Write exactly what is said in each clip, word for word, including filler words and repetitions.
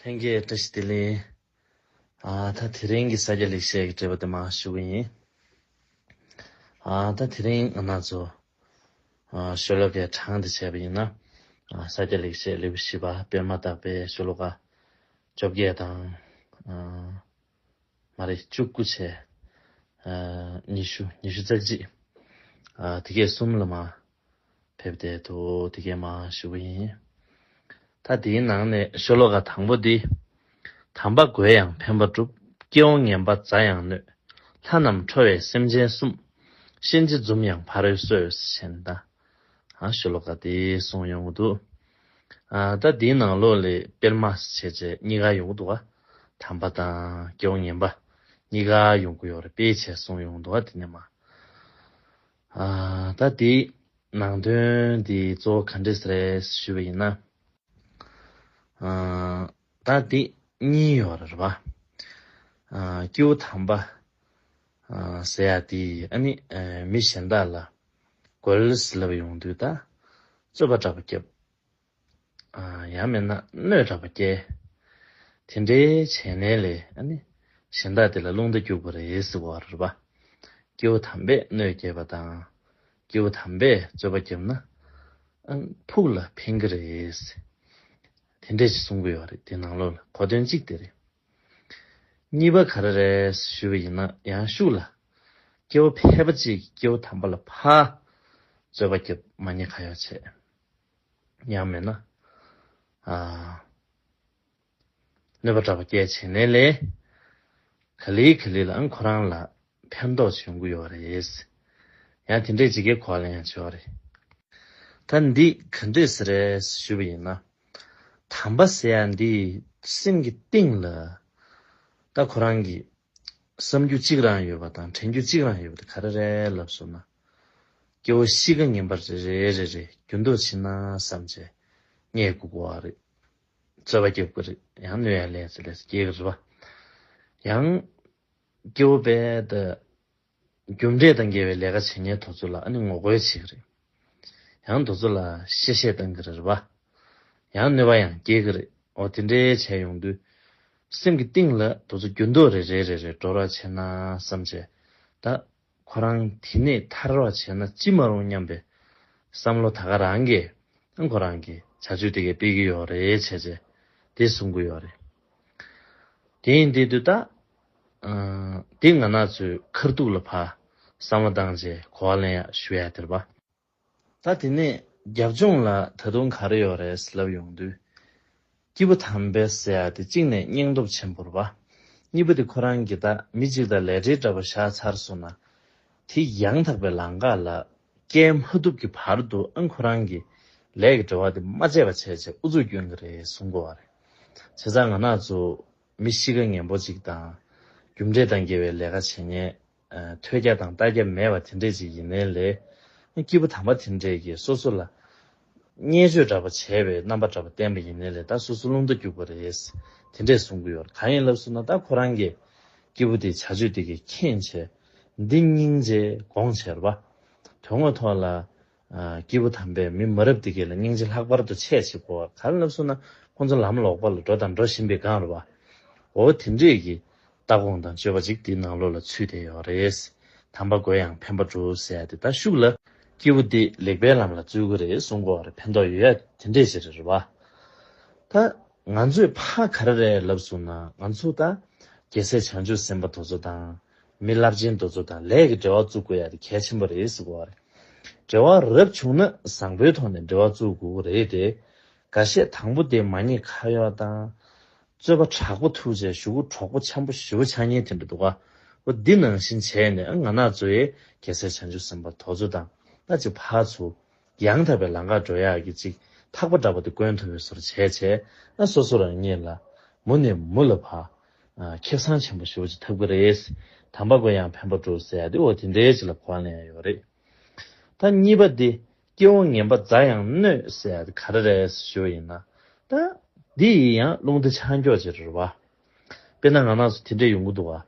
ལྷན་རྒྱས་བཀྲ་ཤིས་བདེ་ལེགས། ཨ་ད་དེ་རིང་གི་ས་སྐྱ་ལེགས་བཤད་ཀྱི་འགྲེལ་པ་དེ་མར་ཞུ་གི་ཡིན། ཨ་ད་དེ་རིང་ང་རང་ཚོ་ཨ་ཤོ་ལོ་ཀའི་གྲངས་དེ་བྱས་པ་ཡིན་ན། ཨ་ས་སྐྱ་ལེགས་བཤད་ལེའུ་བཞི་པ་པདྨ་བརྟག་པའི་ཤོ་ལོ་ཀ་བཅོ་བརྒྱད་དང་། ཨ་མ་རེད། བཅུ་དགུ་བྱས། ཨ་ཉི་ཤུ། ཉི་ཤུ་རྩ་གཅིག། ཨ་དེ་གས་གསུམ་ལ་མར་ཕེབས་བསྡད་འདུག་དེ་གས་མར་ཞུ་གི་ཡིན། ད་དེའི་ནང་ནས་ཤོ་ལོ་ཀ་དང་པོ་འདི། དམ་པ་རྒོད་ཡང་ཕན་པ་སྒྲུབ། སྐྱེ་བོ་ངན་པ་མཛའ་ཡང་གནོད། ལྷ་རྣམས་ཁྲོ་བས་སེམས་ཅན་གསུམ། གཤིན་རྗེ་འཛུམ་ཡང་ཕ་རོལ་གསོད། ཞེས་ད། ཨ་ཤོ་ལོ་ཀ་དེ་གསུངས་ཡོང་གི་འདུག་ཨ་ད་དེའི་ནང་ལོགས་ལས་དཔེར་མ་བྱས་བྱས་གཉིས་ཀ་ཡོང་གི་འདུག་ག་དམ་པ་དང་སྐྱེ་བོ་ངན་པ་གཉིས་ཀ་ཡོང་གི་ཡོད་རེད། དཔེ་བྱས་གསུངས་ཡོང་གི་འདུག་ག་དེ་ནས་མར། ཨ་ད་དེའི་ནང་དོན་འདི་གཙོ་བོ་ག་འདྲས་རེད་ཞུས་པ་ཡིན་ན། ཨ་ད་དེ་གཉིས་ཡོད་རེད་པ། ཨ་སྐྱེ་བོ་དམ་པ་ཨ་ཟེར་ཡ་དེ་ཨ་ནི་ཨ་མི་གཞན་དག་ལ་རྒོལ་ཟེར་ལབ་ཡོང་དུས་ད་རྩོད་པ་འདྲ་པོ་རྒྱབ། ཨ་ཡང་མིན་ན་གནོད་འདྲ་པོ་སྐྱེལ། དེ་འདྲའི་བྱས་ནས་ལས་ཨ་ནི་གཞན་དག་དེ་ལ་རླུང་རྟ་རྒྱུག་པ་རེད་ཟེར་བ་རེད་པ། སྐྱེ་བོ་དམ་པས་གནོད་སྐྱེལ་བ་དང་། སྐྱེ་བོ་དམ་པས་རྩོད་པ་བརྒྱབ་ན་ཨ་ཕུགས་ལ་ཕན་གྱི་རེད། དེ་འདྲས་ཞིག་གསུང་གི་ཡོད་རེད། དེ་ནང་ལོགས་ལ་གོ་དོན་གཅིག་དེ་རེད། གཉིས་པ་ག་རེ་རེད་ཞུས་པ་ཡིན་ན་ཡང་ཤུགས་ལ། སྐྱེ་བོ་ཕལ་པ་གཅིག་གིས་སྐྱེ་བོ་དམ་པ་ལ་ཕར་རྩོད་པ་བརྒྱབ་མ་ཉེས་ཁ་ཡོག་བྱས། ཡང་མིན་ན། ཨ། གནོད་པ་འདྲ་པོ་སྐྱེལ་བྱས་ནས་ལས། ག་ལེ་ག་ལེ་ལ་ཨང་ཁོ་རང་ལ་ཕན་ཐོགས་བྱུང་གི་ཡོད་རེད། ཡང་དེ་འདྲས་ཅིག་གི་གོ་བ་ལེན་ཡང་བྱས་པ་རེད། ད་འདི་ག་འདྲས་རེད་ཞུས་པ་ཡིན་ན། དམ་པ་ཟེར་ཡ་འདི་སེམས་ཀྱི་གཏིང་ལ། ད་ཁོ་རང་གི་བསམ་རྒྱུ་གཅིག་རང་ཡོད་པ་དང་དྲན་རྒྱུ་གཅིག་རང་ཡོད་པ་དེ་ག་རེ་རེད་ལབ་སོང་ན། སྐྱེ་བོ་གཤིས་ཀ་ངན་པ་རེ་རེ་རེ་རེ་རྒྱུན་དུ་ཕྱིན་ན་བསམ་བྱས་བསྙད་བཀུག་པ་རེད། རྩོད་པ་རྒྱབ་ཀྱི་རེད། ཡང་གནོད་ཡ་ལས་ཚེ་ལས་ཚེ་སྐྱེལ་གྱི་རེད་པ། ཡང་སྐྱེ་བོ་དཔེ་ད། རྒྱུ་འབྲས་དང་འགལ་བའི་ལས་ཀ་བྱེད་མཁན་དེ་ཚོ་ལ་ཨ་ནི་ངོ་རྒོལ་བྱེད་ཀྱི་རེད། ཡང་དེ་ཚོ་ལ་གཤེ་གཤེ་བཏང་གི་རེད་པ། ཡང་གནོད་པ་ཡང་སྐྱེལ་གྱི་རེད། འོ་དེ་འདྲའི་བྱས་ཡོང་དུས། སེམས་ཀྱི་གཏིང་ལ་དེ་ཚོ་རྒྱུན་དུ་རེ་རེ་རེ་རེ་འགྲོ་རོགས་བྱས་ན་བསམ་བྱས། ད་ཁོ་རང་དེ་ནས་ཐར་བ་བྱས་ན་ཅི་མ་རུང་སྙམ་པའི་བསམ་བློ་ད་ག་རང་གིས་ཨ་ཁོ་རང་གི་བྱ་སྤྱོད་དེ་གས་སྤེལ་གྱི་ཡོད་རེད་བྱས་བྱས་དེ་གསུང་གི་ཡོད་རེད། དེ་ཡིན་དུས་དུས་ད། ཨ་དེ་ང་རང་ཚོའི་ཁ་ཐུག་ལ་ཕར་བསམ་བློ་བཏང་བྱས་གོ་བ་ལེན་ཡག་ཞུ་ཡག་དེ་རེད་པ། ད་དེ་ནས་རྒྱབ་ལྗོངས་ལ་ད་དུང་ག་རེ་ཡོད་རེད་ལབ་ཡོང་དུས། སྐྱེས་བུ་དམ་པ་ཟེར་ཡག་དེ་གཅིག་ནས་སྙིང་སྟོབས་ཆེན་པོ་རེད་པ། གཉིས་པ་དེ་ཁོ་རང་གིས་ད་མི་གཅིག་དང་ལས་འབྲེལ་འདྲ་པོ་བཞག་ཚར་སོང་ན། དེ་ཡང་དག་པའི་ལམ་ཁ་ལ་སྐྱེལ་མ་ཐུབ་ཀྱི་བར་དུ་ཨ་ཁོ་རང་གིས་ལས་ཀྱི་འབྲེལ་བ་དེ་མ་བཅད་པ་བྱས་བྱས་ཨུ་ཚུགས་སྐྱོན་གྱི་རེད་གསུང་གི་ཡོད་རེད། བྱས་ཙང་ང་རང་ཚོ་མི་གཤིས་ཀ་ངན་པོ་ཅིག་དང་། རྒྱུ་འབྲས་དང་འགལ་བའི་ལས་ཀ་བྱེད་མཁན། ཨ་ཐོས་རྒྱ་དང་ལྟ་རྒྱ་མེད་པ་དེ་འདྲས་ཅིག་ཡིན་ནའི་ལས། སྐྱེས་བུ་དམ་པ་དེ་འདྲས་ཀྱིས་སོ་སོ་ལ་བརྙས་བཅོས་འདྲ་པོ་བྱས་པའི་རྣམ་པ་འདྲ་པོ་བསྟན་པ་ཡིན་ནའི་ལས་ད་སོ་སོ་རླུང་རྟ་རྒྱུག་པ་རེད། དེ་འདྲས་གསུང་གི་ཡོད་རེད། གང་ཡིན་ལབ་སོང་ན་ད་ཁོ་རང་གིས་སྐྱེས་བུ་དེའི་བྱ་སྤྱོད་དེ་གས་མཁྱེན་བྱས། འདི་སྙིང་རྗེ་དགོངས་བྱས་རེད་པ། དོན་དངོས་ཐོག་ལ། ཨ་སྐྱེས་བུ་དམ་པས་མི་མ་རབས་དེ་གས་ལ་སྙིང་རྗེ་ལྷག་པར་དུ་ཆེ་བྱེད་དགོས་པ་ག་རེ་ལབ་སོང་ན་ཁོང་ཚོ་ལམ་ལོག་པ་ལ་འགྲོ་དང་འགྲོ་བཞིན་པའི་སྒང་རེད་པ། འོ་དེ་འདྲས་ཀྱི་ལྟ་དགོངས་དང་སྤྱོད་པ་ཅིག་དེའི་ནང་ལོགས་ལ་ཚུད་བསྡད་ཡོད་རེད། དམ་པ་རྒོད་ཡང་ཕན་པ་སྒྲུབ་ཟེར་ཡ་དེ་ད་ཤུགས་ལ་སྐྱེས་བུ་དེ་ལེགས་པའི་ལམ་ལ་བཙུད་ཀྱི་རེད་གསུང་གི་ཡོད་རེད། ཕན་ཐོགས་ཡོད་ཡ་དེ་འདྲས་ཞིག་རེད་པ། ད་ང་ཚོས་ཕར་ག་རེ་རེད་ལབ་སོང་ན་ང་ཚོ་ད་རྒྱལ་སྲས་བྱང་ཆུབ་སེམས་དཔའ་དེ་ཚོ་དང་། མི་རླབས་ཆེན་དེ་ཚོ་དང་ལས་ཀྱི་འབྲེལ་བ་བཙུགས་དགོས་ཡ་དེ་གལ་ཆེན་པོ་རེད་ཟེར་གོ་བ་རེད། འབྲེལ་བ་རབ་བྱུང་ན་བཟང་པོའི་ཐོག་ནས་འབྲེལ་བ་བཙུགས་དགོས་ཀྱི་རེད་དེ། འགའ་ཤས་དང་པོ་དེ་མ་ཉེས་ཁ་གཡོག་དང་། རྩོད་པ་དྲག་པོ་ཐུག་རྗེས་གཞུག་གུ་གྲོགས་པོ་འཆམ་པོ་ཞེ་པོ་ཆགས་མཁན་དེ་འདྲ་འདུག་ག་འོ་འདི་ནང་བཞིན་བྱས་ནས་ང་རང་ཚོ་ཡི་རྒྱལ་སྲས་བྱང་ཆུབ་སེམས་དཔའ་དེ་ཚོ་དང་ད་ཅིག་ཕར་ཚུར། ཡང་དག་པའི་ལམ་ཁར་འགྲོ་ཡག་གི་ཅིག་ཐག་པ་འདྲ་པོ་དེ་བསྐོན་ཐུབ་པའི་བཟོ་འདྲ་བྱས་བྱས་ན་སོ་སོ་རང་ཉིད་ལ་མུ་ནས་མུ་ལ་ཕར་ཨ་ཁེ་བཟང་ཆེན་པོ་ཞེ་པོ་ཅིག་ཐོབ་ཀྱི་རེད། དམ་པ་རྒོད་ཡང་ཕན་པ་སྒྲུབ་ཟེར་ཡ་དེ་འོ་དེ་འདྲའི་ཅིག་ལ་གོ་བ་ལེན་ཡ་ཡོད་རེད། ད་གཉིས་པ་དེ་སྐྱེ་བོ་ངན་པ་མཛའ་ཡང་གནོད་ཟེར་ཡ་དེ་ག་རེ་རེད་ཞུ་བ་ཡིན་ན། ད་འདི་ཡི་ཡང་རླུང་རྟ་ཆག་འགྱོ་ཅིག་རེད་བ། དཔེར་ན་ང་རང་ཚོ་དེ་འདྲས་ཡོང་གི་འདུག་བ།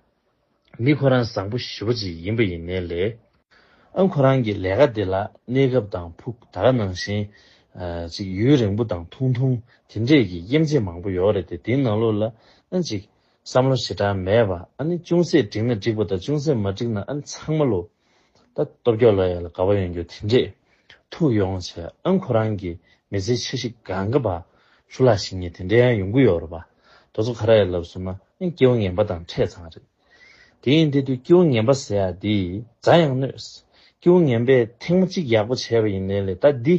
མི་ཁོ་རང་བཟང་པོ་ཞེ་པོ་ཅིག་ཡིན་པ་ཡིན་ནའི་ལས། ཨ་ཁོ་རང་གི་ལས་ཀ་དེ་ལ་གནས་སྐབས་དང་ཕུགས་ད་ག་ནང་བཞིན། ཨ་ཅིག་ཡུན་རིང་པོ་དང་ཐུང་ཐུང་དེ་འདྲས་ཀྱི་དབྱེ་འབྱེད་མང་པོ་ཡོད་རེད་དེ། དེའི་ནང་ལོགས་ལ་ཨ་ཅིག་བསམ་བློ་ཞེ་དྲག་མེད་པ། ཨ་ནི་ཅུང་ཟད་འགྲིག་ན་འགྲིག་པ་དང་ཅུང་ཟད་མ་འགྲིག་ན་ཨ་ནི་ཚང་མ་ལོ་ད་སྟོབས་སྐྱོ་ལ་ཡ་ལ་དགའ་བ་ཡོང་རྒྱུ་དེ་འདྲས་ཐུག་ཡོང་བྱས། ཨ་ཁོ་རང་གི་མི་ཚེ་ཆེ་ཤི་གང་ག་བ་ཤུ་ལ་ཞིག་ཉེ་དེ་འདྲས་ཡང་ཡོང་གི་ཡོད་རེད་པ། དོ་ཚོ་ག་རེ་ལབ་སོང་ན་ཨ་སྐྱེ་བོ་ངན་པ་དང་འཕྲད་ཚང་རེད། དེ་ཡིན་དུས་དུས་སྐྱེ་བོ་ངན་པ་ཟེར་ཡ་དེ་ཛ་ཡང་གནོད། སྐྱེ་བོ་ངན་པས་ཐེངས་མ་གཅིག་ཡག་པོ་བྱས་པ་ཡིན་ནའི་ལས་ད་འདི་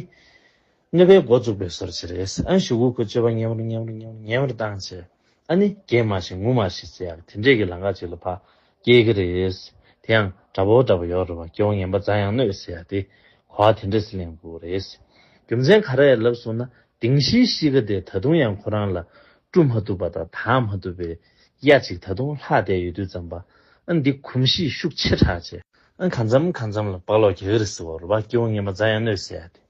གནོད་པའི་འགོ་བཙུགས་པའི་བཟོ་འདྲ་ཅིག་རེད། ཨ་ཞུ་གུ་ཁོ་སྤྱོད་པ་ངན་པར་ངན་པར་ངན་པར་ངན་པར་བཏང་བྱས། ཨ་ནི་རྒན་མ་ཤི་ངུ་མ་ཤི་ཟེར་ཡག་དེ་འདྲས་ཀྱི་ལམ་ཁ་ཅིག་ལ་ཕར་སྐྱེལ་གི་རེད། དེ་ཡང་འདྲ་པོ་འདྲ་པོ་ཡོད་རེད་པ། སྐྱེ་བོ་ངན་པ་ཛ་ཡང་གནོད་ཟེར་ཡག་དེ་གོ་བ་དེ་འདྲས་སུ་ལེན་དགོས་རེད། རྒྱུ་མཚན་ག་རེ་ལབ་སོང་ན་དེང་ཕྱིའི་གཤིས་ཀ་དེ་ད་དུང་ཡང་ཁོ་རང་ལ་བཀྲུ་མ་ཐུབ་པ་དང་དག་མ་ཐུབ་པའི་གཡའ་ཅིག་ད་དུང་ལྷག་བསྡད་ཡོད་དུས་ཙམ་པ། ཨ་འདི་གོམས་གཤིས་ཤུགས་ཆེ་དྲགས་བྱས། ཨ་གང་འཚམ་གང་འཚམ་ལ་བག་ལོག་རྒྱག་གི་རེད་ཟེར་བ་རེད་པ། སྐྱེ་བོ་ངན་པ་ཛ་ཡང་གནོད་ཟེར་ཡ་དེ།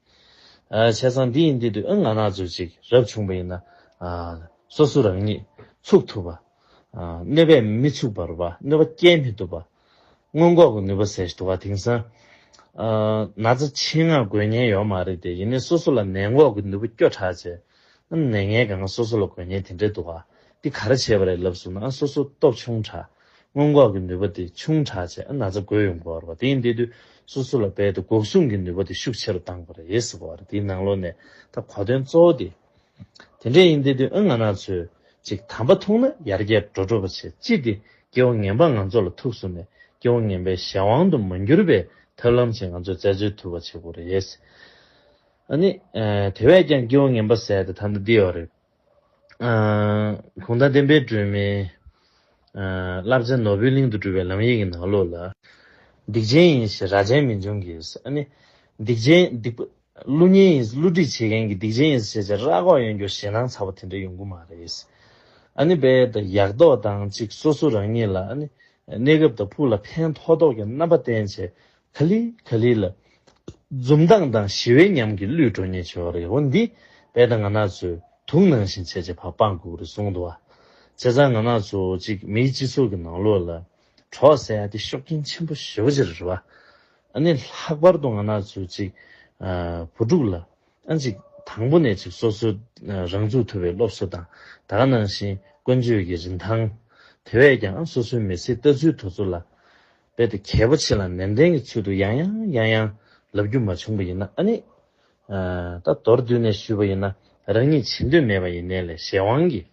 ཨ་བྱས་ཙང་འདི་ཡིན་དུས་དུས་ཨ་ང་རང་ཚོ་ཅིག་རབ་བྱུང་པ་ཡིན་ན། ཨ་སོ་སོ་རང་ཉིད་ཚུགས་ཐུབ་པ། ཨ་གནོད་པས་མི་ཚུགས་པ་རེད་པ། གནོད་པ་སྐྱེལ་མི་ཐུབ་པ། སྔོན་འགོག་གི་ནུས་པ་ཟེར་ཞིག་འདུག་ག་དེང་སང་། ཨ་ན་ཚ་ཆེད་མངགས་འགོས་མཁན་ཡོད་མ་རེད་དེ། ཡིན་ནའི་སོ་སོ་ལ་ནད་འགོག་གི་ནུས་པ་སྐྱོ་དྲགས་བྱས། ཨ་ནད་ངན་གང་ག་སོ་སོ་ལ་འགོས་མཁན་དེ་འདྲས་འདུག་ག་འདི་ག་རེ་བྱས་པ་རེད་ལབ་སོང་ན། ཨ་སོ་སོ་སྟོབས་ཆུང་དྲགས། སྔོན་འགོག་གི་ནུས་པ་དེ་ཆུང་དྲགས་བྱས། ཨ་ན་ཚ་འགོས་ཡོང་གི་ཡོད་རེད་པ། དེ་ཡིན་དུས་དུས་སོ་སོ་ལ་རྦད་དེ་འགོག་སྲུང་གི་ནུས་པ་དེ་ཤུགས་ཆེ་རུ་བཏང་དགོས་རེད་ཟེར་གོ་བ་རེད། དེའི་ནང་ལོགས་ནས་ད་གོ་དོན་གཙོ་བོ་དེ། དེ་འདྲས་ཡིན་དུས་དུས་ཨ་ང་རང་ཚོས་ཅིག་དམ་པ་ཐུག་ན་ཡར་རྒྱས་འགྲོ་འགྲོ་བ་བྱེད། ཅི་སྟེ་སྐྱེ་བོ་ངན་པ་ང་ཚོ་ལ་ཐུག་སོང་ནས་སྐྱེ་བོ་ངན་པའི་གཞན་དབང་དུ་མ་གྱུར་པའི་ཐབས་ལམ་ཅིག་ང་ཚོས་རྩད་གཅོད་ཐུབ་པ་བྱེད་དགོས་རེད། ཨ་ནི་ཨ་དེ་བས་ཀྱང་སྐྱེ་བོ་ངན་པ་ཟེར་ཡ་དེ་ད་ལྟ་འདི་ཡོད་རེད། ཨ་གུང་ཐང་བསྟན་པའི་སྒྲོན་མེ། ཨ་བསླབ་བྱ་ནོར་བུའི་གླིང་དུ་གྲུབ་པའི་ལམ་ཡིག་གི་ནང་ལོགས་ལ། སྡིག་ཅན་ཡིན་ཞེས་རྭ་ཅན་མི་འབྱུང་གི། ཨ་ནི་སྡིག་ཅན་སྡིག་པ། བསླུ་ཉེས་ཡིན། བསླུ་བྲིད་བྱེད་མཁན་གྱི་སྡིག་ཅན་ཡིན་ཟེར་བྱས་ར་ཁོག་ཡོང་རྒྱུ་ཞེ་སྡང་ཚ་པོ་དེ་འདྲ་ཡོང་གི་མ་རེད། ཨ་ནི་རྦད་དེ་ཡག་ཐོག་དང་ཅིག་སོ་སོ་རང་ཉིད་ལ་ཨ་ནི་གནས་སྐབས་དང་ཕུགས་ལ་ཕན་ཐོགས་ཐོགས་ཀྱི་རྣམ་པ་བསྟན་བྱས། ག་ལེ་ག་ལེ་ལ་འཛུམ་མདངས་དང་ཞི་བའི་ཉམས་ཀྱིས་བསླུས་འགྲོ་ཉེན་ཆེ་བ་རེད། འོ་འདི་རྦད་དེ་ང་རང་ཚོས་དུག་ནང་བཞིན་བྱས་བྱས་ཕར་སྤང་དགོས་ཀྱི་རེད་གསུངས་འདུག་བ། བྱས་ཙང་ང་རང་ཚོ་ཅིག་མིའི་སྤྱི་ཚོགས་ཀྱི་ནང་ལོགས་ལ་གྲོགས་ཟེར་ཡ་དེ་ཤུགས་རྐྱེན་ཆེན་པོ་ཞེ་པོ་ཅིག་རེད་བ། ཨ་ནི་ལྷག་པར་དུ་ང་རང་ཚོ་ཅིག་ཨ་བུ་ཕྲུག་ལ་ཨ་ཅིག་དང་པོ་ནས་ཅིག་སོ་སོའི་ཨ་རང་ཚུགས་ཐུབ་པའི་སློབ་གསོ་དང་། ད་ག་ནང་བཞིན་ཀུན་སྤྱོད་ཀྱི་རིན་ཐང་། དེ་བས་ཀྱང་ཨ་སོ་སོའི་མི་ཚེའི་ལྟ་ཚུལ་དེ་ཚོ་ལ་རྦད་དེ་གལ་པོ་ཆེ་ལ་ནན་ཏན་གྱི་ཚུལ་དུ་ཡང་ཡང་ཡང་ཡང་ལབ་རྒྱུ་མ་བྱུང་པ་ཡིན་ན། ཨ་ནི་ཨ་ད་མདོར་བསྡུས་ནས་ཞུས་པ་ཡིན་ན། རང་ཉིད་བྱེད་འདོད་མེད་པ་ཡིན་ནའི་ལས་གཞན་དབང་གིས་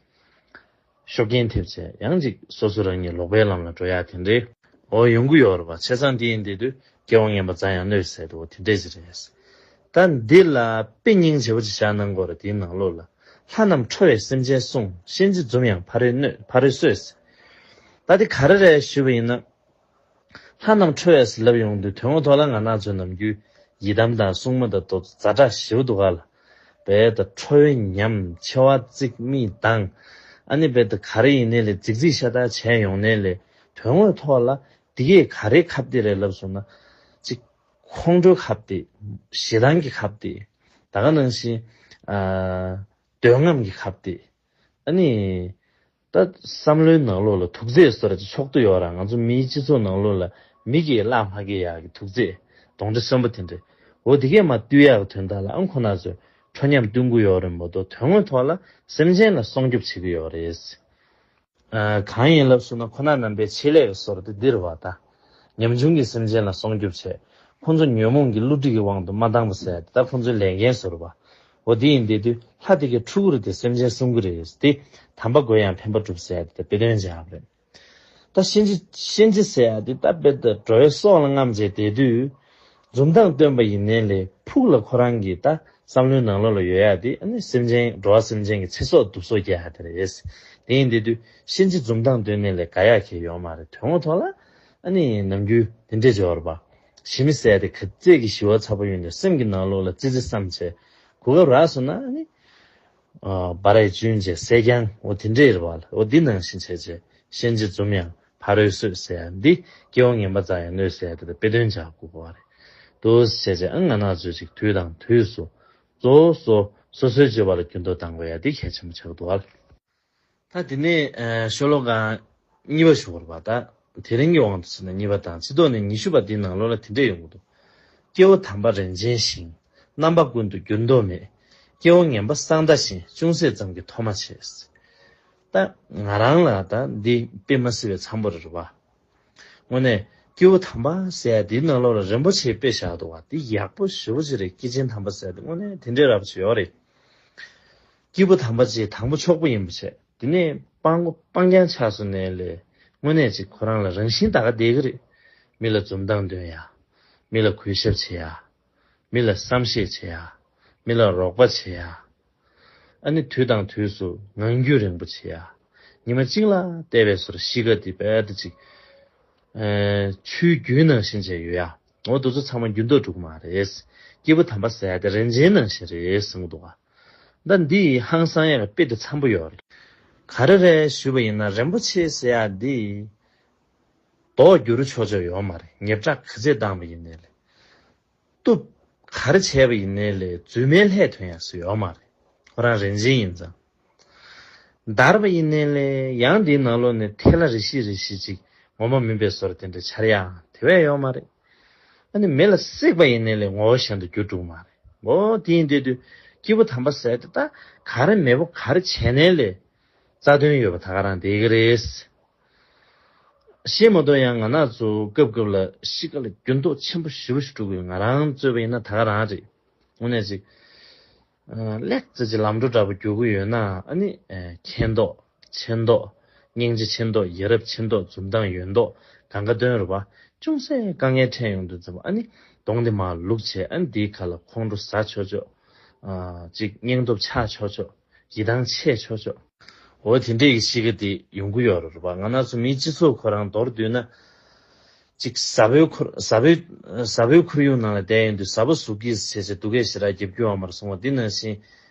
ཤུགས་རྐྱེན་ཐེབས་བྱས་ཡང་ཅིག་སོ་སོ་རང་ཉིད་ལོག་པའི་ལམ་ལ་འགྲོ་ཡ་དེ་འདྲའི་འོ་ཡོང་གི་ཡོད་རེད་པ། བྱས་ཙང་དེ་ཡིན་དུས་དུས་སྐྱེ་བོ་ངན་པ་ཛ་ཡང་གནོད་ཟེར་དུས་འོ་དེ་འདྲས་ཅིག་རེད། ད་འདི་ལ་དཔེ་སྙིང་རྗེ་པོ་ཅིག་བཞག་གནང་དགོས་རེད། དེའི་ནང་ལོགས་ལ། ལྷ་རྣམས་ཁྲོ་བས་སེམས་ཅན་བསྲུང་། གཤིན་རྗེ་འཛུམ་ཡང་ཕ་རོལ་གནོད་ཕ་རོལ་གསོད་ཟེར། ད་དེ་ག་རེ་རེད་ཞུས་པ་ཡིན་ན། ལྷ་རྣམས་ཁྲོ་བས་ལབ་ཡོང་དུས་དོན་དངོས་ཐོག་ལ་ང་རང་ཚོའི་ནམ་རྒྱུན་ཡི་དམ་དང་སྲུང་མ་དང་དེ་ཛ་དྲག་ཞེ་པོ་འདུག་ག་ལ། རྦད་དེ་ཁྲོ་བོའི་ཉམས། མཆེ་བ་གཙིགས། མིག་གདངས། ཨ་ནི་རྦད་དེ་ག་རེ་ཡིན་ནའི་ལས་རྫིག་རྫིག་ཤ་སྟག་བྱས་ཡོང་ནའི་ལས་དོན་དངོས་ཐོག་ལ་འདི་གས་ག་རེ་ཁ་གཏད་རེད་ལབ་སོང་ན། ཅིག་ཁོང་ཁྲོའི་ཁ་གཏད། ཞེ་སྡང་གི་ཁ་གཏད། ད་ག་ནང་བཞིན་ཨ་འདོད་རྔམ་གྱི་ཁ་གཏད། ཨ་ནི། ད་བསམ་བློའི་ནང་ལོགས་ལ་དུག་རྫས་བཟོ་འདྲ་ཅིག་ཕྱོགས་བསྡུས་ཡོད་ར། ང་ཚོ་མིའི་སྤྱི་ཚོགས་ནང་ལོགས་ལ་མི་གིས་བརླག་མ་སྐྱེ་ཡག་གི་དུག་རྫས་གདོན་འདྲེ་གསོན་པོ་དེ་འདྲ། འོ་དེ་གས་མར་བཏུལ་ཡག་གི་དོན་དག་ལ་ཨང་ཁོ་ན་ཚོས་ཁྲོ་ཉམས་སྟོན་གྱི་ཡོད་རེད་མ་གཏོགས་དོན་དངོས་ཐོག་ལ་སེམས་ཅན་ལ་སྲུང་སྐྱོབ་བྱེད་ཀྱི་ཡོད་རེད། ཨ་གང་ཡིན་ལབ་སོང་ན་ཁོ་ན་རྣམ་པའི་ཆེད་ལས་ཀྱི་བཟོ་འདྲ་དེ་འདི་རེད་བ། ད་ཉམ་ཆུང་གི་སེམས་ཅན་ལ་སྲུང་སྐྱོབ་བྱས། ཁོ་ཚོ་ཉོན་མོངས་ཀྱི་བསླུ་བྲིད་ཀྱི་དབང་དུ་མ་བཏང་བ་ཟེར་ཡ་དེ་ད་ཁོ་ཚོའི་ལས་འགན་བཟོ་འདྲ་བ། འོ་དེ་ཡིན་དེ་དུས་ལྷ་དེ་གའི་ཕྲུ་གུ་རེད་དེ་སེམས་ཅན་སྲུང་གི་རེད་དེ། དམ་པ་དགོས་ཡང་འཕེན་པ་སྒྲུབ་ཟེར་ཡ་དེ་ད་དཔེ་དོན་བྱ་བ་རེད། ད་གཤིན་རྗེ་གཤིན་རྗེ་ཟེར་ཡ་དེ་ད་དཔེ་ད་འགྲོ་བའི་སྲོག་ལ་རྔམ་བྱས་བསྡད་དུས། འཛུམ་མདངས་སྟོན་པ་ཡིན་ནའི་ལས་ཕུགས་ལ་ཁོ་རང་གི་ད་བསམ་བློའི་ནང་ལོགས་ལ་ཡོད་ཡ་དེ་ཨ་ནི་སེམས་ཅན་འགྲོ་བ་སེམས་ཅན་གྱི་ཚེ་སྲོག་སྡུག་སྲོག་རྒྱག་ཡ་དེ་རེད། དེ་ཡིན་དེ་དུས་གཤིན་རྗེ་འཛུམ་མདངས་སྟོན་ནའི་ལས་དགའ་ཡ་གང་ཡང་ཡོད་མ་རེད། དོན་དངོས་ཐོག་ལ་ཨ་ནི་ནམ་རྒྱུན་དེ་འདྲས་བྱས་པ་རེད་པ། ཞི་མི་ཟེར་ཡ་དེ་ག་ཚད་ཀྱི་ཞི་བ་ཚ་པོ་ཡོད་ནའི་སེམས་ཀྱི་ནང་ལོགས་ལ་ཙི་ཙི་བསམ་བྱས། གོ་སྐབས་རག་སོང་ན་ཨ་ནི། ཨ་སྦ་རས་གྱོན་བྱས་སེར་རྐྱང་འོ་དེ་འདྲས་རེད་བ། འོ་འདི་ནང་བཞིན་བྱས་བྱས་གཤིན་རྗེ་འཛུམ་ཡང་ཕ་རོལ་གསོད་ཟེར་ཡ་འདི་སྐྱེ་བོ་ངན་པ་ཛ་ཡང་གནོད་ཟེར་ཡ་དེ་ལ་དཔེ་དོན་བྱ་དགོས་པ་རེད། འདུག་སེ་བྱས་བྱས་ཨ་ང་རང་ཚོས་ཅིག་དུས་དང་དུས་སུ་གཙོ་བོ་སོ་སོ་སོ་སོའི་སྤྱོད་པ་ལ་འགྱུར་ལྡོག་གཏང་དགོས་ཡ་འདི་གལ་ཆེན་པོ་ཆགས་འདུག་ཨ། ད་དེ་ནས་ཨ་ཤོ་ལོ་ཀ་གཉིས་པ་ཞུ་བར་བ། ད་དེ་རིང་གི་དབང་དུ་བྱས་ན་གཉིས་པ་དང་སྤྱི་ལྡོག་ནས་ཉི་ཤུ་པ་འདིའི་ནང་ལོགས་ལ་དེ་འདྲས་ཡོང་གི་འདུག་སྐྱེ་བོ་དམ་པ་རིན་ཆེན་ཞིང་། རྣམ་པ་ཀུན་ཏུ་འགྱུར་ལྡོག་མེད། སྐྱེ་བ་ངན་པ་བསགས་ད་བཞིན། ཅུང་ཟད་ཙམ་གྱིས་མཐོ་མ་བྱེད། ད་ང་རང་ལ་ད་འདི་དཔེ་མ་སྲིད་པའི་འཚམ་པོ་རེད་བ། དངོས་གནས་སྐྱེས་བུ་དམ་པ་ཟེར་ཡ་འདིའི་ནང་ལོགས་ལ་རིན་པོ་ཆེའི་དཔེ་བཞག་འདུག་བ། འདི་ཡག་པོ་ཞེ་པོ་ཅིག་རེད། སྐྱེས་ཆེན་དམ་པ་ཟེར་ཡ་འདི་དངོས་གནས་དེ་འདྲའི་རབ་ཅིག་ཡོད་རེད། སྐྱེས་བུ་དམ་པ་ཅིག་དང་པོ་ཕྱོགས་པོ་ཡིན་པ་བྱས། དེ་ནས་སྤང་སྤང་རྐྱང་ཆགས་སོང་ནའི་ལས་དངོས་གནས་ཅིག་ཁོ་རང་ལ་རང་བཞིན་ད་ག་བསྡད་ཀྱི་རེད། མི་ལ་འཛུམ་མདངས་སྟོན་ཡ། མི་ལ་གུས་ཞབས་བྱེད་ཡ། མི་ལ་བསམ་ཤེས་བྱེད་ཡ། མི་ལ་རོགས་པ་བྱེད་ཡ། ཨ་ནི་དུས་དང་དུས་སུ་ངང་རྒྱུད་རིང་པོ་བྱེད་ཡ། ཉི་མ་གཅིག་ལ་བལྟས་པའི་བཟོ་འདྲ་གཤིས་ཀ་འདི་རྦད་དེ་ཅིག་ཨེ། ཆུའི་རྒྱུན་ནང་བཞིན་བྱས་ཡོད་ཡ། འོ་དེ་ཚོ་ཚང་མ་འགྱུར་ལྡོག་འགྲོ་གི་མ་རེད། སྐྱེས་བུ་དམ་པ་ཟེར་ཡ་དེ་རིན་ཆེན་ནང་བཞིན་རེད་གསུང་གི་འདུག་ག། ད་འདི་ཧང་སང་ཡ་གི་དཔེ་དེ་འཚམ་པོ་ཡོད་རེད། ག་རེ་རེད་ཞུས་པ་ཡིན་ན། རིན་པོ་ཆེ་ཟེར་ཡ་འདི་མདོག་འགྱུར་ཆོག་ཆོག་ཡོད་མ་རེད། ཉེ་བྲག་ག་ཚད་བཏང་བ་ཡིན་ནའི་ལས། གཏུབ་ག་རེ་བྱས་པ་ཡིན་ནའི་ལས་རྫུན་མའི་ལྷད་ཐོན་ཡ་སུ་ཡོད་མ་རེད། ཁོ་རང་རིན་ཆེན་ཡིན་ཙང་། འདར་བ་ཡིན་ནའི་ལས་ཡང་འདིའི་ནང་ལོགས་ནས་ཐལ་བ་རེ་ཤི་རེ་ཤི་ཅིག་ངོ་མ་མིན་པའི་བཟོ་འདྲ་དེ་འདྲ་འཆར་ཡ་དེ་བས་ཡོད་མ་རེད། ཨ་ནི་མེ་ལ་བསྲེགས་པ་ཡིན་ནའི་ལས་ངོ་བོ་གཞན་དུ་འགྱུར་འགྲོ་གི་མ་རེད། འོ་དེ་ཡིན་དུས་དུས་སྐྱེས་བུ་དམ་པ་ཟེར་དེ་ད་ག་རེ་མེས་པོ་ག་རེ་བྱས་ནའི་ལས་རྩ་དོན་ཡོད་པ་ད་ག་རང་བསྡད་ཀྱི་རེད། ཤེས་མ་གཏོགས་ཡང་ང་རང་ཚོ་སྐབས་སྐབས་ལ་གཤིས་ཀ་ལ་འགྱུར་ལྡོག་ཆེན་པོ་ཞེ་པོ་ཞིག་འགྲོ་གི་ཡོད། ང་རང་གཙོས་པ་ཡིན་ན་ད་ག་རང་རེད། དངོས་གནས་ཅིག་ཨ། ལེགས་ཙི་ཅིག་ལམ་འགྲོ་འདྲ་པོ་རྒྱུག་གི་ཡོད་ན། ཨ་ནི་ཨེ། མཁྱེན་མདོག་ཆེ་མདོག་སྙིང་རྗེ་ཆེ་མདོག་ཡ་རབས་ཆེ་མདོག་འཛུམ་མདངས་ཡོད་མདོག་གང་ག་སྟོན་རེད་པ། ཅུང་ཟད་དཀའ་ངལ་འཕྲད་ཡོང་དུས་ཙམ་པ། ཨ་ནི་གདོང་དེ་མར་ལུག་བྱས། ཨ་ནི་དེའི་ཁ་ལ་ཁོང་ཁྲོ་ཟ་ཆོག་ཆོག་ཨ། ཅིག་སྙིང་སྟོབས་ཆག་ཆོག་ཆོག་ཡིད་ཐང་ཆད་ཆོག་ཆོག་འོ་དེ་འདྲས་ཀྱི་གཤིས་ཀ་དེ་ཡོང་གི་ཡོད་རེད་པ། ང་རང་ཚོ་མིའི་སྤྱི་ཚོགས་ཁོ་རང་མདོར་བསྡུས་ན། ཅིག་ཟ་བོའི་ཁོར་ཟ་བོའི་ཟ་བོའི་ཁོར་ཡུག་ནང་ལ་བསྡད་ཡོང་དུས། ཟ་བོ་ཟུག་གིས་བྱས་བྱས་སྡུག་སྐད་ཞེ་དྲག་རྒྱབ་རྒྱུ་ཡོད་མ་རེད་གསུངས་པ་འདི་ནང་བཞིན།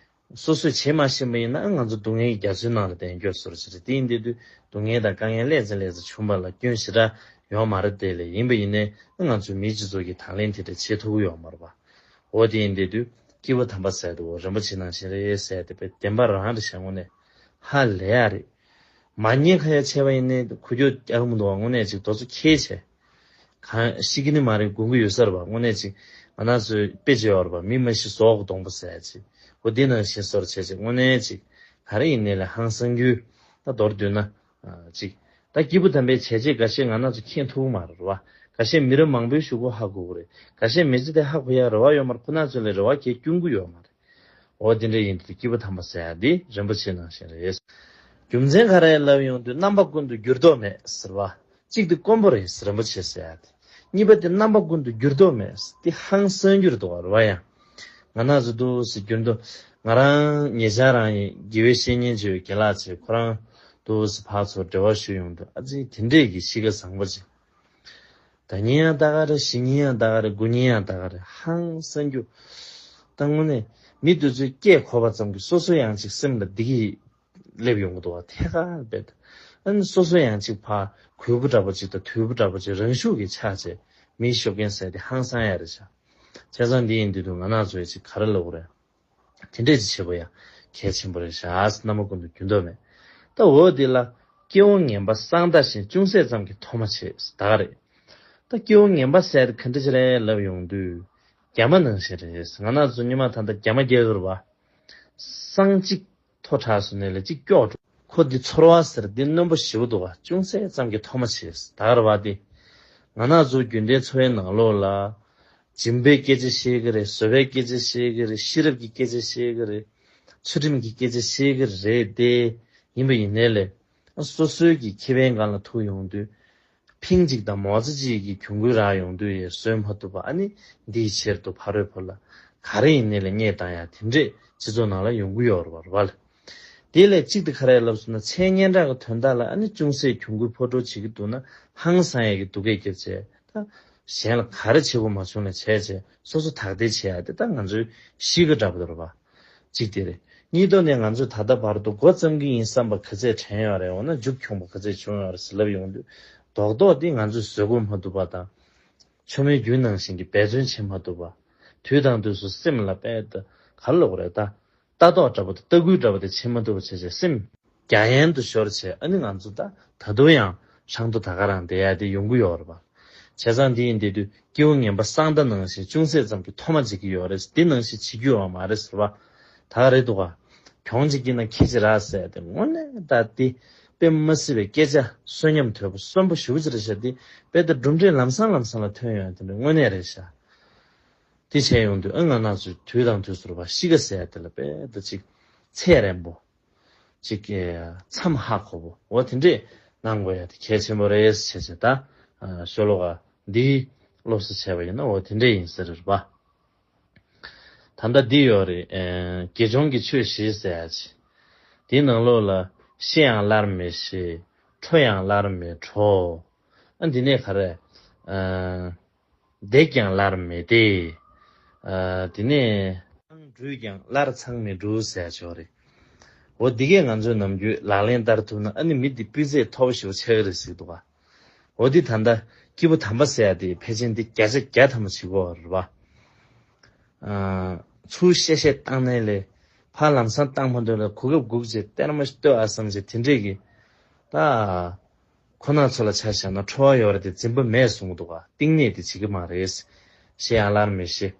སོ་སོས་བྱེད་མ་ཤེས་པ་ཡིན་ན་ང་ཚོ་སྡུག་བསྔལ་གྱི་རྒྱ་མཚོའི་ནང་ལ་བསྡད་ཡོང་རྒྱུ་བཟོ་འདྲ་ཅིག་རེད། དེ་ཡིན་དུས་དུས་སྡུག་བསྔལ་དང་དཀའ་ངལ་ལས་ཙམ་ལས་ཙམ་བྱུང་བ་ལ་སྐྱོན་ཞེ་དྲག་ཡོད་མ་རེད། དེ་ལས་ཡིན་པ་ཡིན་ནའི་ང་ཚོའི་མིའི་སྤྱི་ཚོགས་ཀྱི་དང་ལེན་དེ་འདྲ་བྱེད་ཐུབ་ཀྱི་ཡོད་མ་རེད་པ། འོ་དེ་ཡིན་དུས་དུས་སྐྱེས་བུ་དམ་པ་ཟེར་དུས། འོ་རིན་པོ་ཆེ་ནང་བཞིན་རེད་ཟེར་དེ་དཔེ་བདེན་པ་རང་རེད་ཤག་དངོས་གནས་ཧ་ལས་ཡ་རེད། མ་ཉེས་ཁ་ཡ་བྱས་པ་ཡིན་ནའི་ཁུ་ཁྱོ་རྒྱག་མི་འདུག་པ། དངོས་གནས་ཅིག་དོ་ཚོ་ཁྱེད་བྱས། གང་ཤི་གི་ནི་མ་རེད། དགོངས་ཀྱི་ཡོད་ས་རེད་པ། དངོས་གནས་ཅིག་ང་རང་ཚོའི་དཔེ་ཅིག་ཡོད་རེད་པ། མི་མ་ཤི་ཟོག་གི་སྡོང་པོ་ཟེར་ཡ་ཅིག་འོ་འདི་ནང་བཞིན་བཟོ་འདྲ་བྱས་ཅིག་དངོས་གནས་ཅིག་ག་རེ་ཡིན་ནའི་ལས་ཧང་སང་རྒྱུ། ད་མདོར་བསྡུས་ན། ཨ། ཅིག་ད་སྐྱེས་བུ་དམ་པའི་བྱས་རྗེས་འགའ་ཤས་ང་རང་ཚོ་མཁྱེན་ཐུབ་ཀྱི་མ་རེད་པ། འགའ་ཤས་མི་རབས་མང་པོའི་གཞུག་གུ་ཧ་གོ་གི་རེད། འགའ་ཤས་མི་ཚེ་དེ་ཧ་གོ་ཡ་རེ་བ་ཡོད་མ་རེད། ཁོ་རང་ཚོ་ལ་རེ་བ་གང་ཡང་སྐྱོན་གྱི་ཡོད་མ་རེད། འོ་དེ་འདྲ་ཡིན་དུས་སྐྱེས་བུ་དམ་པ་ཟེར་ཡ་འདི་རིན་པོ་ཆེ་ནང་བཞིན་རེད། རྒྱུ་མཚན་ག་རེ་ལབ་ཡོང་དུས། རྣམ་པ་ཀུན་ཏུ་འགྱུར་ལྡོག་མེད་ཟེར་བ། གཅིག་དེ་དཀོན་པོ་རེད་ཟེར། རིན་པོ་ཆེ་ཟེར་ཡ་དེ། གཉིས་པ་དེ་རྣམ་པ་ཀུན་ཏུ་འགྱུར་ལྡོག་མེད་ཟེར། དེ་ཧང་སང་རྒྱུ་རེད་འདུག་པ། རེད་པ། ཡང་ང་རང་ཚོ་འདུག་སེ་འགྱུར་ལྡོག་ང་རང་ཉེ་ཆར་རང་ཡིན། དགེ་བའི་བཤེས་གཉེན་ཅིག་ཡོད། རྒན་ལགས་ཅིག་ཁོ་རང་འདུག་སེ་ཕར་ཚུར་འབྲེལ་བ་ཞུ་ཡོང་དུས། ཨ་ཙི་དེ་འདྲས་ཀྱི་གཤིས་ཀ་བཟང་པོ་ཅིག་ད་ཉིན་ཡང་ལྟ་ག་རེ། གཞེས་ཉིན་ཡང་ལྟ་ག་རེ། དགུན་ཉིན་ཡང་ལྟ་ག་རེ། ཧང་སང་རྒྱུ། ད་དངོས་གནས་མི་དེ་ཚོའི་སྐད་གོ་བ་ཙམ་གྱིས་སོ་སོ་ཡང་ཅིག་སེམས་ལ་བདེ་སྐྱིད་སླེབས་ཡོང་གི་འདུག་པ། ཐད་ཀར་རྦད་དེ། ཨ་ནི་སོ་སོ་ཡང་ཅིག་ཕར་གུས་པ་འདྲ་པོ་ཅིག་དང་དུལ་པོ་འདྲ་པོ་ཅིག་རང་ཤུགས་ཀྱིས་ཆགས་བྱས་མིའི་ཤུགས་རྐྱེན་ཟེར་དེ་ཧང་སང་ཡ་རེད་ཤག་བྱས་ཙང་འདི་ཡིན་དུས་དུས་ང་རང་ཚོས་ཅིག་ག་རེ་ལབ་དགོས་རེད། དེ་འདྲས་ཅིག་བྱེད་པ་ཡང་གལ་ཆེན་པོ་རེད་ཤག་རྣམ་པ་ཀུན་ཏུ་འགྱུར་ལྡོག་མེད། ད་འོ་དེ་ལ་སྐྱེ་བོ་ངན་པ་བསང་མདའ་བཞིན། ཅུང་ཟད་ཙམ་གྱིས་མཐོ་མ་བྱེད་ཟེར་ད་ག་རེད། ད་སྐྱེ་བོ་ངན་པ་ཟེར་དེ་ག་འདྲ་ཅིག་རེད་ལབ་ཡོང་དུས། རྒྱ་མ་ནང་བཞིན་རེད། ང་རང་ཚོ་སྔོན་མ་ད་ལྟ་རྒྱ་མ་རྒྱག་གི་རེད་པ། བསང་གཅིག་མཐོ་དྲགས་སོང་ནའི་ལས་གཅིག་སྐྱོ་འགྲོ། ཁོ་འདི་ཚོར་བ་ཟེར་འདི་རྣོན་པོ་ཞེ་པོ་འདུག་པ། ཅུང་ཟད་ཙམ་གྱིས་མཐོ་མ་བྱེད་ཟེར་ད་ག་རེད་པ། འདི་ང་རང་ཚོ་རྒྱུན་ལྡན་འཚོ་བའི་ནང་ལོགས་ལ། སྦྱིན་པའི་སྐད་ཆ་བཤད་ཀྱི་རེད། བཟོད་པའི་སྐད་ཆ་བཤད་ཀྱི་རེད། ཤེས་རབ་ཀྱི་སྐད་ཆ་བཤད་ཀྱི་རེད། ཚུལ་ཁྲིམས་ཀྱི་སྐད་ཆ་བཤད་ཀྱི་རེད་དེ། ཡིན་པ་ཡིན་ནའི་ལས། སོ་སོའི་གི་ཁེ་ཕན་སྒང་ལ་ཐུག་ཡོང་དུས། ཕིང་གཅིག་དང་མོ་ཙི་གཅིག་གི་གྱོང་གུན་རག་ཡོང་དུས་ཡང་བཟོད་མ་ཐུབ་པ། ཨ་ནི་འདིའི་ཕྱིར་དུ་ཕ་རོལ་པོ་ལ་ག་རེ་ཡིན་ནའི་ལས་རྙེད་བཏང་ཡ་དེ་འདྲས་སྤྱི་ཚོགས་ནང་ལ་ཡོང་གི་ཡོད་རེད་པ། རེད་པ། དེ་ལས་གཅིག་དེ་ག་རེ་ལབ་སོང་ན། མཚན་སྙན་གྲགས་ཀྱི་དོན་དག་ལ་ཨ་ནི་ཅུང་ཟད་གྱོང་གུན་ཕོག་འགྲོ་བྱེད་ཀྱི་འདུག་ན། ཧང་སང་ཡ་གི་སྡུག་སྐད་རྒྱབ་བྱས། ད་གཞན་ལ་ག་རེ་བྱེད་དགོས་མ་བྱུང་ལ་བྱས་བྱས་སོ་སོ་དག་ཐེར་བྱེད་ཡ་དེ་ད་ང་ཚོའི་གཤིས་ཀ་འདྲ་པོ་འདུག་རེད་པ། གཅིག་དེ་རེད། གཉིས་དོན་ནས་ང་ཚོས་ད་ལྟ་བར་དུ་འགོ་བརྩམས་ཀྱི་ཡིན་བསམ་པ་ག་ཚད་དྲན་ཡོད་རེད། འོ་ན་མཇུག་འཁྱོངས་པ་ག་ཚད་བྱུང་ཡོད་རེད་ཟེར་ལབ་ཡོང་དུས། རྡོག་རྡོག་འདི་ང་ཚོས་བཟོད་སྒོམ་མ་ཐུབ་པ་དང་། ཆོ་མེད་རྒྱུན་ནང་བཞིན་གྱི་འབད་བརྩོན་བྱེད་མ་ཐུབ་པ། དུས་དང་དུས་སུ་སེམས་ལ་དཔེ་ད་ག་རེ་ལབ་དགོས་རེད། ད་ལྟ་རྟོག་འདྲ་པོ་དང་ལྟ་སྐུལ་འདྲ་པོ་དེ་བྱེད་མ་ཐུབ་པ་བྱས་བྱས་སེམས་རྒྱ་ཡན་དུ་ཤོར་བྱས། ཨ་ནི་ང་ཚོ་ད་ད་དུང་ཡང་ཧྲང་ཏོ་ད་ག་རང་བསྡད་ཡ་དེ་ཡོང་གི་ཡོད་རེད་པ། བྱས་ཙང་འདི་ཡིན་བསྡད་དུས་སྐྱེ་བོ་ངན་པ་བསང་མདའ་ནང་བཞིན་ཅུང་ཟད་ཙམ་གྱིས་མཐོ་མ་བྱེད་ཀྱི་ཡོད་རེད། འདི་ནང་བཞིན་བྱེད་རྒྱུ་ཡོད་མ་རེད་ཟེར་བ། ད་ག་རེད་འདུག་ག་གྱོང་ཅིག་སྐྱེས་ན་ཁྱི་ཅིག་རག་ཟེར་ཏེ་དངོས་གནས་ད་དེ་དཔེ་མ་སྲིད་པའི་སྐད་ཆ་གསོན་ཉམས་དོད་པོ་གསོན་པོ་ཞེ་པོ་ཅིག་རེད་ཤག་དེ་དཔེ་ད་གྲུབ་འབྲས་ལམ་སང་ལམ་སང་ལ་ཐོན་ཡོང་དེ་འདྲ་དངོས་གནས་རེད་ཤག་དེ་བྱས་ཡོང་དུས་ཨ་ང་རང་ཚོས་དུས་དང་དུས་སུ་རུ་བ་ཤི་ཀ་ཟེར་དེ་ལ་དཔེ་ད་ཅིག་ཚད་རན་པོ། ཅིག་མཚམས་ཧ་གོ་བོ་འོ་དེ་འདྲས་གནང་དགོས་ཡ་དེ་གལ་ཆེན་པོ་རེད་ཟེར་བྱས་ད་ཤོ་ལོ་ཀ་འདི་སློབ་གསོ་བྱས་པ་ཡིན་ན་འོ་དེ་འདྲས་ཡིན་ཟེར་རེད་པ། ད་ལྟ་འདི་ཡོད་རེད། དགེ་སྦྱོང་གི་ཆོས་བཞི་ཟེར་ཡ་ཅིག་འདིའི་ནང་ལོགས་ལ་ཤི་ཡང་སླར་མི་ཤི། འཕྲོ་ཡང་སླར་མི་འཕྲོ། ཨ་འདི་ནས་ག་རེ། བརྡེགས་ཀྱང་སླར་མི་བརྡེག་ཨ་དེ་ནས་ཚང་བྲུས་ཀྱང་སླར་ཚང་མི་འབྲུ་ཟེར་ཆོག་རེད། འོ་འདི་གས་ང་ཚོས་ནམ་རྒྱུན་ལག་ལེན་བསྟར་ཐུབ་ན་ཨ་ནི་མི་འདི་སྤུས་ཚད་མཐོ་པོ་ཞེ་པོ་ཆགས་ཀྱི་རེད་ཟེར་གྱི་འདུག་ག་འོ་འདི་ད་ལྟ་སྐྱེས་བུ་དམ་པ་ཟེར་ཡ་དེ་ཕལ་ཆེར་འདི་བརྒྱ་ཆ་བརྒྱ་ཐམ་པ་བྱེད་དགོས་པ་རེད་པ། ཚུར་གཤེ་གཤེ་བཏང་ནས་ལས་ཕར་ལམ་སང་བཏང་མ་འདོད་ལ་གོ་སྐབས་སྒུག་བྱས་གཏེར་མ་ལྟོས་ཨ་བསམ་བྱས་དེ་འདྲས་ཀྱི་ད། ཁོ་ན་ཚོ་ལ་ཆ་བཞག་ན་ཁྲོ་བ་ཡོད་རེད་དེ་འཛིན་པ་མེད་གསུང་གི་འདུག་ག་གཏིང་ནས་དེ་བྱེད་ཀྱི་མ་རེད། ཤི་ཡང་སླར་མི་ཤི།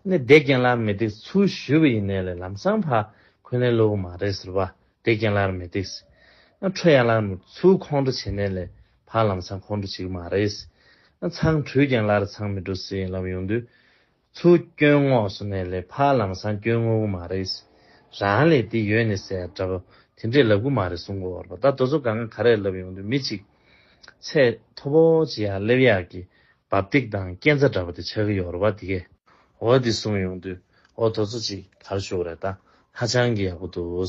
ནི་བརྡེག་ཀྱང་སླར་མི་བརྡེག་ཚུར་ཞུས་པ་ཡིན་ནའི་ལས་ལམ་སང་ཕར་འཁོན་ལན་སློག་གི་མ་རེད་ཟེར་བ། བརྡེག་ཀྱང་སླར་མི་བརྡེག་ན་ཁྲོ་ཡང་སླར་མི་ཚུར་ཁོང་ཁྲོ་བྱེད་ནའི་ལས་ཕར་ལམ་སང་ཁོང་ཁྲོ་བྱེད་ཀྱི་མ་རེད། ན་ཚང་བྲུས་ཀྱང་སླར་ཚང་མི་འགྲོ་ཟེར་ལབ་ཡོང་དུས། ཚུར་སྐྱོན་བསྔོགས་སོང་ནས་ལས་ཕར་ལམ་སང་སྐྱོན་བསྔོག་གི་མ་རེད། རང་ལས་འདི་ཡོད་ནས་ཟེར་འདྲ་པོ་དེ་འདྲས་ལབ་གི་མ་རེད་གསུང་གི་ཡོད་རེད་པ། ད་དེ་ཚོ་གང་ག་ག་རེ་ལབ་ཡོང་དུས་མི་གཅིག་ཚད་མཐོ་པོ་ཅིག་ཡར་སླེབས་ཡག་གི་འབབ་སྟེགས་དང་རྐྱེན་རྩ་འདྲ་པོ་དེ་ཆགས་ཀྱི་ཡོད་རེད་པ། དེ་གས་འོ་འདི་གསུང་ཡོང་དུས་འོ་དེ་ཚོ་ཅིག་ག་རེ་ཞུ་དགོས་རེད། ད་ཧ་ཅང་གི་ཡག་པོ་འདུག་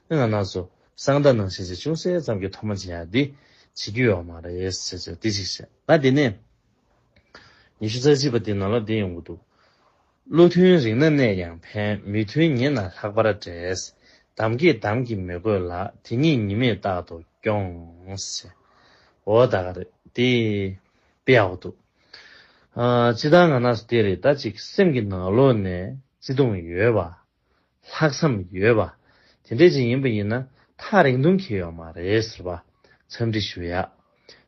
ཨ་ང་རང་ཚོ་གསང་བདག་ནང་བཞིན་ཅིག་ཅུང་ཟད་ཙམ་གྱི་ཐོག་མ་ཅིག་ཡར་འདི་བྱེད་རྒྱུ་ཡོད་མ་རེད་ཟེར་ཅིག་འདི་ཅིག་བཤད་ད་དེ་ནས། ཉི་ཤུ་རྩ་གཅིག་པ་དེ་ནང་ལ་འདི་ཡོང་གི་འདུག་བློ་མཐུན་རིག་ན་གནས་ཀྱང་ཕན། མི་མཐུན་ཉེ་ན་ལྷག་པར་འབྲེལ། གདམས་ཀྱིས་གདམས་ཀྱིས་མི་གོས་ལ། དེ་ཉིད་ཉེས་དམིགས་རྟག་ཏུ་སྐྱོང་། འོ་ད་ག་རེ་དེ་དཔེ་ཡག་པོ་འདུག་ཨ་སྤྱིར་བཏང་ང་རང་ཚོ་དེ་རེད། ད་ཅིག་སེམས་ཀྱི་ནང་ལོགས་ནས་བརྩེ་དུང་ཡོད་པ། ལྷག་བསམ་ཡོད་པ། དེ་འདྲས་ཅིག་ཡིན་པ་ཡིན་ན་ཐག་རིང་ཐུང་གི་ཡོད་མ་རེད་ཟེར་བ། འཚམས་འདྲི་ཞུ་ཡག་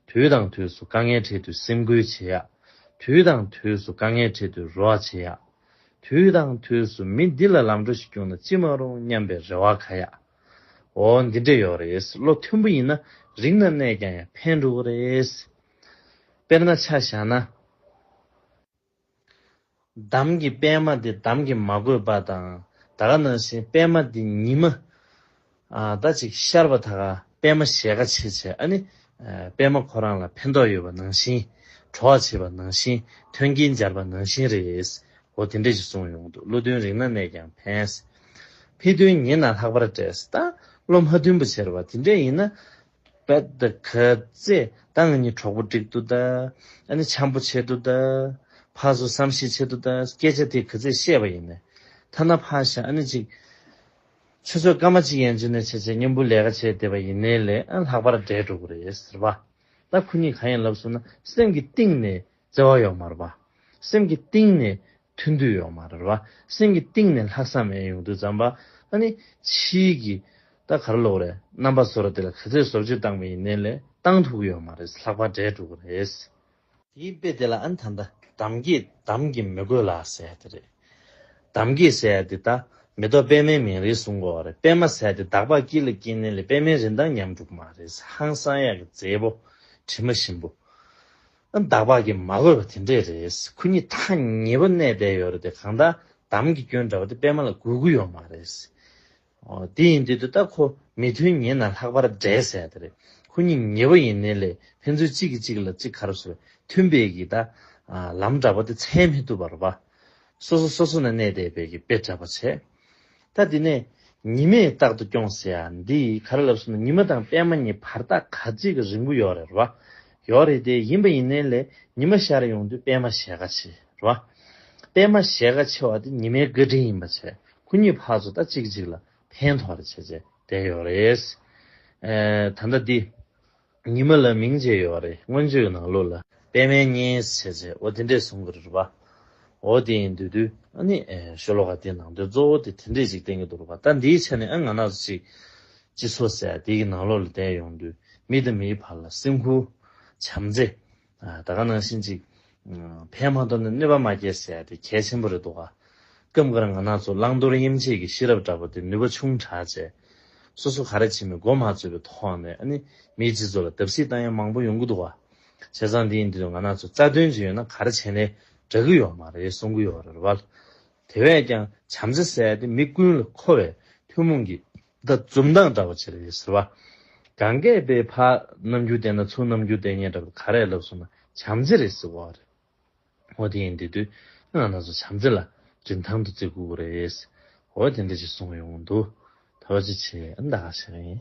དུས་དང་དུས་སུ་དཀའ་ངལ་འཕྲད་དུས་སེམས་འགུལ་བྱེད་ཡག་དུས་དང་དུས་སུ་དཀའ་ངལ་འཕྲད་དུས་རོགས་བྱེད་ཡག་དུས་དང་དུས་སུ་མི་འདི་ལ་ལམ་འགྲོ་ཞིག་བསྐྱུངས་ན་ཅི་མ་རུང་སྙམ་པའི་རེ་བ་ཁ་ཡག་འོ་འདི་འདྲས་ཡོད་རེད། བློ་མཐུན་པོ་ཡིན་ན་རིག་ན་གནས་ཀྱང་ཡང་ཕན་འགྲོ་གི་རེད། དཔེར་ན་ཆ་བཞག་ན། འདམ་གྱི་པད་མ་དེ་འདམ་གྱིས་མ་གོས་པ་དང་། ད་ག་ནང་བཞིན་པད་མ་དེ་ཉི་མ། ཨ་ད་ཅིག་ཤར་བ་ད་ག་པད་མ་ཞལ་ཁ་ཕྱེ་བྱས་ཨ་ནི། ཨ་པད་མ་ཁོ་རང་ལ་ཕན་ཐོགས་ཡོད་པ་ནང་བཞིན། གྲོགས་བྱེད་པ་ནང་བཞིན། མཐུན་རྐྱེན་སྦྱར་བ་ནང་བཞིན་རེད། འོ་དེ་འདྲས་ཅིག་གསུངས་ཡོང་འདུག་བློ་མཐུན་རིག་ན་གནས་ཀྱང་ཕན། ཕི་མཐུན་ཉེ་ན་ལྷག་པར་འབྲེལ། ད་བློ་མ་མཐུན་པ་བྱེད་ར་བ་དེ་འདྲས་ཡིན་ན། པད་ད་ག་ཚད་ད་ང་གཉིས་གྲོགས་པོ་འགྲིག་འདུག་ད། ཨ་ནི་འཆམ་པོ་བྱེད་འདུག་ད། ཕར་ཚུར་བསམ་ཤེས་བྱེད་འདུག་ད། སྐད་ཆ་དེ་ག་ཚད་བཤད་པ་ཡིན་ནའི། ཐ་ན་ཕར་བཞག་ཨ་ནི་ཅིག་ཆུ་ཚོད་སྐར་མ་གཅིག་ཡན་ཆད་ནས་བྱས་བྱས་མཉམ་པོ་ལས་ཀ་བྱས་བསྡད་པ་ཡིན་ནའི་ལས་ཨ་ལྷག་པར་འབྲེལ་འགྲོ་གི་རེད་ཟེར་བ། ད་ཁོ་གཉིས་གང་ཡིན་ལབ་སོང་ན་སེམས་ཀྱི་གཏིང་ནས་བརྩེ་བ་ཡོད་མ་རེད་པ། སེམས་ཀྱི་གཏིང་ནས་མཐུན་འདོད་ཡོད་མ་རེད་པ། སེམས་ཀྱི་གཏིང་ནས་ལྷག་བསམ་ཡང་ཡོང་དུས་ཙམ་པ་ཨ་ནི་ཕྱིའི་གི་ད་ག་རེ་ལབ་དགོས་རེད། རྣམ་པ་བཟོ་འདྲ་དེ་ལ་ག་ཚོད་བཟོ་བཅོས་བཏང་བ་ཡིན་ནའི་ལས་བཏང་ཐུབ་ཀྱི་ཡོད་མ་རེད། ལྷག་པར་འབྲེལ་འགྲོ་གི་རེད། དེའི་དཔེ་དེ་ལ་ཨ་ནི་ད་ལྟ་འདམ་གྱིས་འདམ་གྱིས་མི་གོས་ལ་ཟེར་ཡ་དེ་རེད། འདམ་སྐྱེས་ཟེར་ཡ་དེ་ད་མེ་ཏོག་པད་མའི་མིང་རེད་གསུང་གི་ཡོད་རེད། པད་མ་ཟེར་ཡ་དེ་འདག་པ་དཀྱིལ་ལ་སྐྱེས་ནའི་ལས་པད་མའི་རིན་ཐང་ཉམས་འགྲོ་གི་མ་རེད། ཧང་སང་ཡག་གི་མཛེས་པོ། དྲི་མ་ཞིམ་པོ། ཨ་འདག་པ་གིས་མ་གོས་པ་དེ་འདྲས་རེད། ཁོ་གཉིས་ཐག་ཉེ་པོ་གནས་བསྡད་ཡོད་རེད་དེ། གང་ལྟར་འདམ་གྱི་སྐྱོན་འདྲ་བ་དེ་པད་མ་ལ་གོས་ཀྱི་ཡོད་མ་རེད། ཨོ། དེ་ཡིན་དུས་ད་ཁོ་མི་མཐུན་ཉེ་ན་ལྷག་པར་འབྲེལ་ཟེར་ཡ་དེ་རེད། ཁོ་གཉིས་ཉེ་པོ་ཡིན་ནའི་ལས་ཕན་ཚུན་གཅིག་གིས་གཅིག་ལ་གཅིག་ག་རེ་ཟེར་མཐུན་པའི་གི་ད་ཨ་ལམ་འདྲ་པོ་དེ་འཚོལ་མི་ཐུབ་པ་རེད་པ། སོ་སོ་སོ་སོ་ན་གནས་བསྡད་པའི་གི་དཔེ་འདྲ་པོ་བྱས། ད་དེ་ནས་ཉི་མས་རྟག་ཏུ་སྐྱོང་ཟེར་ཡ་འདི་ག་རེ་ལབ་སོང་ན་ཉི་མ་དང་པད་མ་གཉིས་བར་ཐག་ག་ཚོད་ཀྱི་རིང་པོ་ཡོད་རེད་རེད་པ། ཡོད་རེད་དེ། ཡིན་པ་ཡིན་ནའི་ལས་ཉི་མ་ཤར་ཡོང་དུས་པད་མ་ཞལ་ཁ་ཕྱེ་རེད་པ། པད་མ་ཞལ་ཁ་ཕྱེ་བ་དེ་ཉི་མའི་བཀའ་དྲིན་ཡིན་པ་བྱས་ཁོ་གཉིས་ཕར་ཚུར་ད་གཅིག་གཅིག་ལ་ཕན་ཐོགས་རེ་བྱས་བྱས་བསྡད་ཡོད་རེད། ཨེ་ད་ལྟ་འདི་ཉི་མ་ལ་མིང་བརྗེ་ཡོད་རེད། མངོན་བརྗོད་ནང་ལོགས་ལ་པད་མའི་གཉེན་བྱས་བྱས་འོ་དེ་འདྲས་གསུང་གི་རེད་པ། འོ་དེ་ཡིན་དུས་དུས་ཨ་ནི་ཨེ་ཤོ་ལོ་ཀ་དེ་ནང་དོན་གཙོ་བོ་དེ་དེ་འདྲས་ཅིག་བསྟན་གྱི་འདུག་རེད་པ། ད་འདིའི་ཆ་ནས་ཨ་ང་རང་ཚོ་ཅིག་སྤྱི་ཚོགས་ཟེར་དེ་གི་ནང་ལོགས་ལ་བསྡད་ཡོང་དུས་མི་དང་མིའི་བར་ལ་སེམས་ཁུར། བྱམས་བརྩེ། ཨ་ད་ག་ནང་བཞིན་ཅིག་ཨ་ཕན་མ་ཐོགས་ན་གནོད་པ་མ་སྐྱེལ་ཟེར་ཡ་དེ་གལ་ཆེན་པོ་རེད་འདུག་ག་སྐབས་འགར་ང་རང་ཚོ་བླང་དོར་དབྱེ་འབྱེད་ཀྱི་ཤེས་རབ་འདྲ་པོ་དེ་ནུས་པ་ཆུང་དྲགས་བྱས། སོ་སོ་ག་རེ་བྱེད་མིན་མགོ་མ་ཚོད་པའི་ཐོག་ནས་ཨ་ནི་མིའི་སྤྱི་ཚོགས་ལ་བརྡབ་གསིག་བཏང་ཡ་མང་པོ་ཡོང་གི་འདུག་བ། བྱས་ཙང་འདི་ཡིན་དུས་ང་རང་ཚོ་རྩ་དོན་ཅིག་ཡོད་ན་ག་རེ་བྱས་ནས་འདྲ་གི་ཡོད་མ་རེད་གསུང་གི་ཡོད་རེད་བ། དེ་བས་ཀྱང་བྱམས་བརྩེ་ཟེར་ཡ་དེ་མི་ཀུན་ལ་མཁོ་བའི་ཐུན་མོང་གི་ད་འཛུམ་མདངས་འདྲ་བ་ཅིག་རེད་ཟེར་བ། གང་གས་པའི་ཕར་རྣམ་འགྱུར་བསྟན་ན་ཚུར་རྣམ་འགྱུར་བསྟན་མཁན་འདྲ་བ་ག་རེ་ལབ་སོང་ན་བྱམས་བརྩེ་རེད་ཟེར་བ་རེད། འོ་དེ་ཡིན་དུས་དུས་ང་རང་ཚོ་བྱམས་བརྩེ་ལ་རིན་ཐང་དུ་བརྩི་དགོས་ཀྱི་རེད། འོ་དེ་འདྲ་ཅིག་གསུངས་ཡོང་འདུག་ད་བ་ཅི་བྱེད་ཨ་ད་ག་ཞིག་ཡིན།